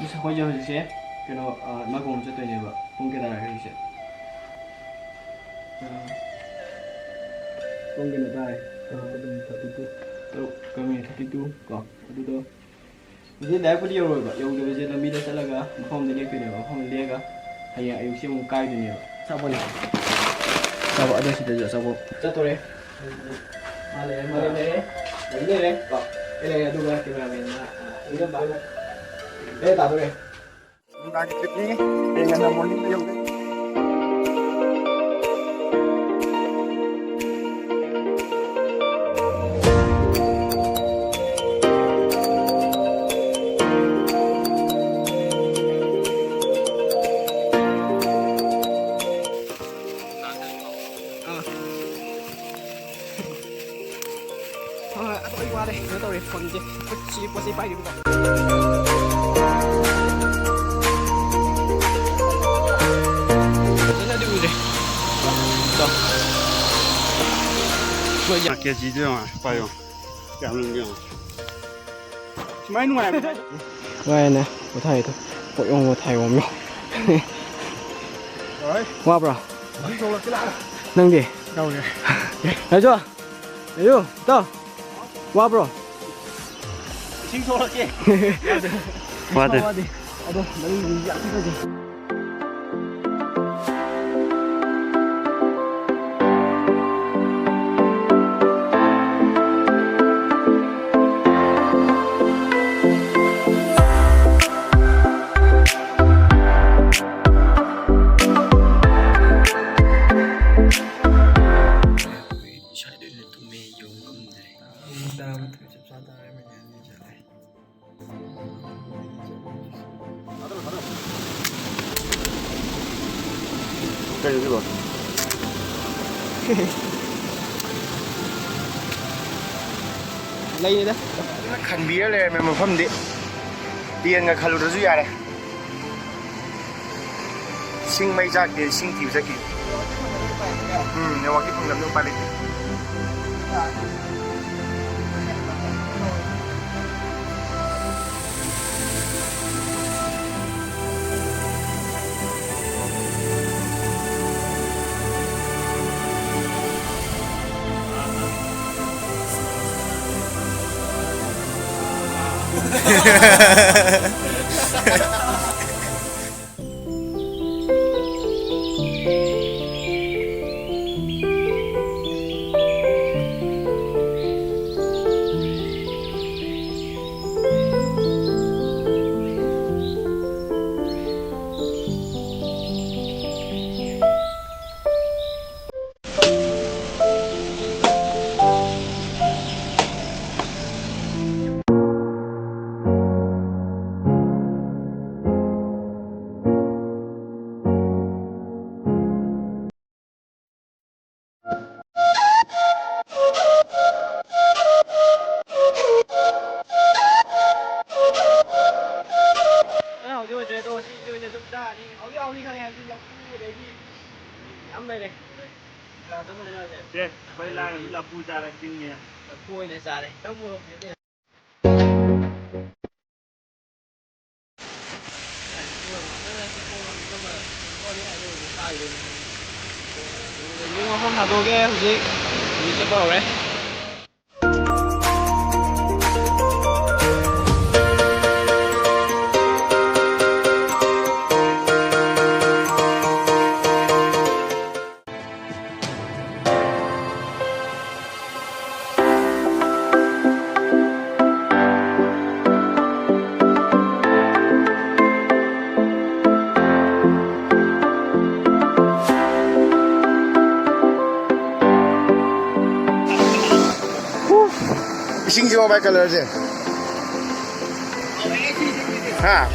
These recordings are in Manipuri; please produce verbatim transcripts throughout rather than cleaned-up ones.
ꯑꯩꯈꯣꯏꯁꯦ ꯍꯧꯖꯤꯛꯁꯦ ꯀꯩꯅꯣ, ꯑ, ꯅꯥꯒꯣꯡ ꯆꯠꯇꯣꯏꯅꯦꯕ꯫ ꯄꯨꯡ ꯀꯌꯥ ꯇꯥꯔꯦ ꯍꯧꯖꯤꯛꯁꯦ? ꯑ, ꯄꯨꯡ ꯀꯩꯅꯣ ꯇꯥꯔꯦ꯫ ꯑ, ꯑꯗꯨꯝ thirty two꯫ ꯇꯔꯨꯛ ꯀ minute thirty two ꯀꯣ꯫ ꯑꯗꯨꯗꯣ ꯍꯧꯖꯤꯛ ꯗꯥꯏꯔꯦꯛꯄꯨꯗꯤ ꯌꯧꯔꯣꯏꯕ꯫ ꯌꯧꯗꯕꯁꯦ ꯂꯝꯕꯤꯗ ꯆꯠꯂꯒ ꯃꯐꯝ ꯑꯃꯗ ꯂꯦꯞꯇꯣꯏꯅꯦꯕ꯫ ꯃꯐꯝ ꯑꯃꯗ ꯂꯦꯛꯑꯒ ꯍꯌꯦꯡ ꯑꯌꯨꯛꯁꯦ ꯑꯃꯨꯛ ꯀꯥꯏꯗꯣꯏꯅꯦꯕ꯫ ꯑꯆꯥꯄꯣꯠꯅꯦ꯫ ꯑꯆꯥꯄꯣꯠ ꯑꯗꯣ ꯁꯤꯗꯁꯨ ꯑꯆꯥꯄꯣꯠ꯫ ꯆꯠꯇꯣꯔꯦ꯫ ꯃꯥ ꯂꯩꯔꯦ, ꯃꯥ ꯂꯩꯔꯦ꯫ ꯂꯩꯔꯦ, ꯂꯩꯔꯦ꯫ ꯀꯣ꯫ ꯑꯩ ꯂꯩꯔꯦ, ꯑꯗꯨꯒ cameraman ꯃꯥ, ꯑ, ꯑꯗꯨꯝ ꯄꯥꯏꯔꯣ꯫ ꯑꯦ, ꯇꯥꯗꯣꯔꯦ꯫ ꯅꯨꯡꯗꯥꯡꯒꯤ tripꯅꯤ꯫ ꯍꯌꯦꯡ ꯉꯟꯅ morningꯗ ꯌꯧꯗꯣꯏꯅꯤ꯫ ꯑꯥ꯫ ꯍꯣꯏ, ꯍꯣꯏ, ꯑꯗꯣ ꯑꯩ ꯋꯥꯔꯦ꯫ ꯀꯩꯅꯣ ꯇꯧꯔꯦ, phoneꯁꯦ꯫ ꯁꯤ ꯄꯣꯠ ꯆꯩ ꯄꯥꯏꯔꯤꯕꯀꯣ꯫ ꯐꯖꯅꯗꯤ ꯎꯗ꯭ꯔꯦ꯫ ꯇꯣ꯫ ꯃꯣꯏ ꯌꯥ- ꯀꯦꯖꯤꯗꯣ ꯌꯦꯡꯉꯣ, ꯄꯥꯏꯌꯣ꯫ ꯀꯌꯥꯝ ꯂꯨꯝꯒꯦ ꯌꯦꯡꯉꯣ꯫ ꯁꯨꯃꯥꯏ ꯅꯨꯡꯉꯥꯏꯕ꯭ꯔꯥ? ꯅꯨꯡꯉꯥꯏꯅꯦ꯫ ꯄꯣꯊꯥꯏꯗꯣ꯫ ꯄꯣꯠ ꯌꯣꯝ ꯄꯣꯊꯥꯏ ꯌꯣꯝꯃꯤ꯫ ꯍꯣꯏ꯫ ꯋꯥꯕ꯭ꯔꯣ? ꯍꯧꯖꯤꯛ ꯊꯣꯛꯂꯛꯀꯦ ꯂꯥꯛꯑꯣ꯫ ꯅꯪꯗꯤ? ꯌꯥꯎꯔꯦ꯫ ꯌꯥꯏꯖꯣ꯫ ꯌꯥꯏꯖꯣ꯫ ꯏꯇꯥꯎ꯫ ꯋꯥꯕ꯭ꯔꯣ? ꯏꯁꯤꯡ ꯊꯣꯛꯂꯛꯀꯦ꯫ ꯋꯥꯗꯦ꯫ ꯋꯥꯗꯦ꯫ ꯑꯗꯣ ꯅꯪ ꯌꯥꯝ ꯐꯖꯩ꯫ ꯉꯁꯥꯏꯗꯩ ꯑꯣꯏꯅ ꯇꯨꯝꯃꯦ, ꯌꯧ ꯉꯝꯗ꯭ꯔꯦ꯫ ꯄꯨꯡ ꯇꯔꯥꯃꯥꯊꯣꯏ ꯆꯞ ꯆꯥ ꯇꯥꯔꯦ, ꯃꯤꯅꯤꯠ ꯑꯅꯤ ꯆꯠꯂꯦ꯫ ꯀꯩꯅꯣ ꯁꯤꯕꯣ? ꯂꯩꯅꯤꯗ꯫ ꯈꯟꯕꯤꯔ ꯂꯩꯔꯝꯃꯦ ꯃꯐꯝꯗꯤ꯫ ꯇꯦꯟꯒ ꯈꯜꯂꯨꯗ꯭ꯔꯁꯨ ꯌꯥꯔꯦ꯫ ꯁꯤꯡ ꯃꯩ ꯆꯥꯛꯇꯦ, ꯁꯤꯡ ꯊꯤꯕ ꯆꯠꯈꯤ꯫ ꯎꯝ, networkꯇꯤ ꯐꯪꯗꯕꯅꯤꯅ ꯎꯄꯥꯏ ꯂꯩꯇꯦ꯫ ꯑ, ꯍꯧꯖꯤꯛ ꯑꯣꯏꯗ꯭ꯔꯦ ꯑꯗꯣ, ꯁꯤꯁꯦ ꯑꯣꯏꯅ ꯑꯗꯨꯝ ꯆꯥꯔꯅꯤ꯫ ꯍꯧꯖꯤꯛ ꯍꯥꯎꯅꯤ ꯈꯪꯉꯦ, ꯍꯥꯏꯕꯗꯤ ꯂꯐꯨ ꯑꯗꯩꯗꯤ ꯌꯥꯝ ꯂꯩꯔꯦ꯫ ꯆꯥꯗꯕ ꯂꯩꯔꯦ꯫ ꯁꯦ, ꯑꯩꯈꯣꯏ ꯂꯥꯏꯔꯕ ꯂꯐꯨ ꯆꯥꯔꯛꯇ꯭ꯔꯤꯅꯦ꯫ ꯂꯐꯨ ꯑꯣꯏꯅ ꯆꯥꯔꯦ꯫ ꯂꯐꯨ ꯑꯣꯏꯅ ꯆꯥꯔꯦ꯫ ꯃꯐꯝ ꯊꯥꯗꯣꯛꯑꯒꯦ ꯍꯧꯖꯤꯛ꯫ ꯍꯧꯖꯤꯛ ꯆꯠꯄ ꯍꯧꯔꯦ꯫ ꯏꯁꯤꯡꯁꯤꯕꯣ ꯚꯥꯏ, ꯀꯂꯔꯁꯦ꯫ ꯍꯥ?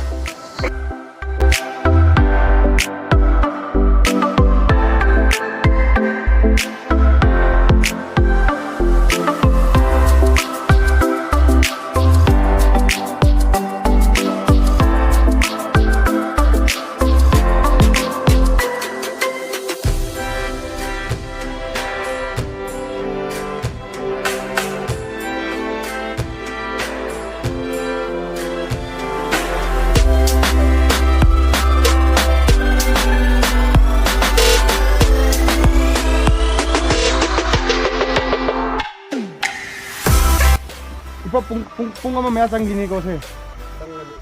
ꯂꯨꯄꯥ ꯄꯨꯡ, ꯄꯨꯡ, ꯄꯨꯡ ꯑꯃ ꯃꯌꯥ ꯆꯪꯈꯤꯅꯤꯀꯣ ꯁꯦ꯫ ꯆꯪꯒꯅꯤ꯫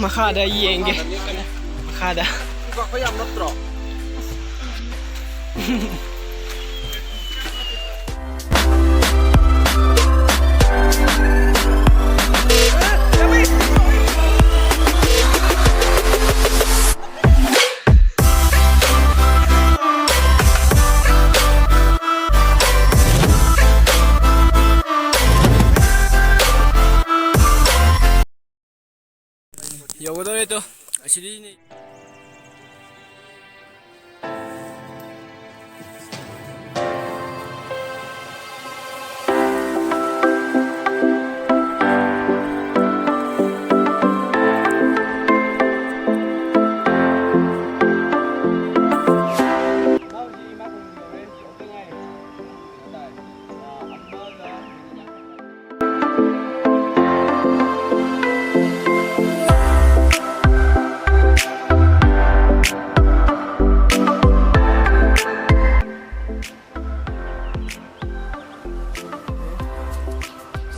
ꯃꯈꯥꯗ ꯌꯦꯡꯒꯦ꯫ ꯃꯈꯥꯗ꯫ ꯌꯧꯒꯗꯧꯔꯦ ꯇꯣ꯫ ꯑꯁꯤꯗꯩꯅꯦ꯫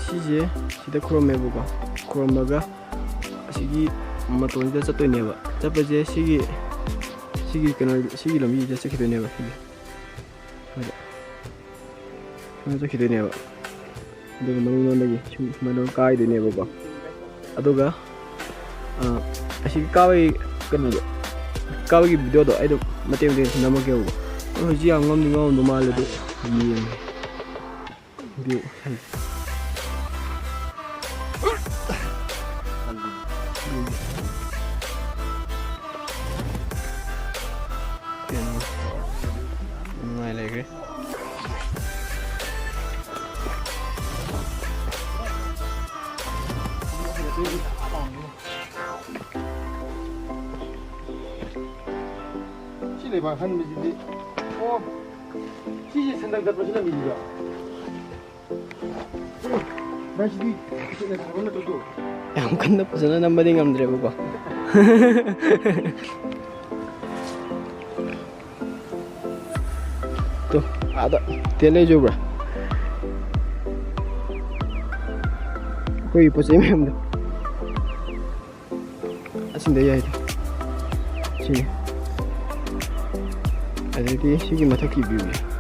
ꯁꯤꯁꯦ ꯁꯤꯗ ꯈꯨꯔꯨꯝꯃꯦꯕꯀꯣ꯫ ꯈꯨꯔꯨꯝꯃꯒ ꯑꯁꯤꯒꯤ ꯃꯇꯣꯟꯁꯤꯗ ꯆꯠꯇꯣꯏꯅꯦꯕ꯫ ꯆꯠꯄꯁꯦ ꯁꯤꯒꯤ, ꯁꯤꯒꯤ ꯀꯩꯅꯣ, ꯁꯤꯒꯤ ꯂꯝꯕꯤꯁꯤꯗ ꯆꯠꯈꯤꯗꯣꯏꯅꯦꯕ ꯁꯤꯁꯦ꯫ ꯁꯨꯃꯥꯏꯅ ꯆꯠꯈꯤꯗꯣꯏꯅꯦꯕ꯫ ꯑꯗꯨꯒ ꯃꯅꯤꯡꯂꯣꯝꯗꯒꯤ ꯁꯨꯝ ꯁꯨꯃꯥꯏꯅ ꯀꯥꯏꯗꯣꯏꯅꯦꯕꯀꯣ꯫ ꯑꯗꯨꯒ, ꯑ, ꯑꯁꯤꯒꯤ ꯀꯥꯕꯒꯤ ꯀꯩꯅꯣꯗꯣ, ꯀꯥꯕꯒꯤ ꯚꯤꯗꯤꯑꯣꯗꯣ ꯑꯩ ꯑꯗꯨꯝ ꯃꯇꯦꯛ ꯃꯇꯦꯛ ꯅꯝꯃꯛꯀꯦꯕꯀꯣ꯫ ꯑꯗꯣ ꯍꯧꯖꯤꯛ ꯌꯥꯝ ꯉꯝꯗꯤ ꯉꯝꯃꯝꯗꯧ ꯃꯥꯜꯂꯦ, ꯑꯗꯨ ꯌꯦꯡꯉꯦ꯫ ꯚꯤꯗꯤꯑꯣ꯫ ꯀꯩꯅꯣ, ꯅꯨꯡꯉꯥꯏ ꯂꯩꯈ꯭ꯔꯦ꯫ ꯁꯤ ꯂꯩꯕꯥꯛ ꯍꯟꯕꯁꯤꯗꯤ, ꯑꯣ, ꯁꯤꯁꯦ ꯁꯟꯗꯪ ꯇꯠꯄꯁꯤ ꯂꯝꯕꯤꯁꯤꯗ꯫ ꯌꯥꯝ ꯀꯟꯅ ꯐꯖꯅ ꯅꯝꯕꯗꯤ ꯉꯝꯗ꯭ꯔꯦꯕꯀꯣ꯫ ꯇꯨ, ꯑꯥꯗ ꯇꯦꯟ ꯂꯩꯖꯕ꯭ꯔꯥ? ꯑꯩꯈꯣꯏꯒꯤ ꯄꯣꯠ ꯆꯩ ꯃꯌꯥꯝꯗꯣ꯫ ꯑꯁꯤꯗ ꯌꯥꯏꯗ꯫ ꯁꯤꯅꯤ꯫ ꯑꯗꯩꯗꯤ ꯁꯤꯒꯤ ꯃꯊꯛꯀꯤ view ꯁꯦ꯫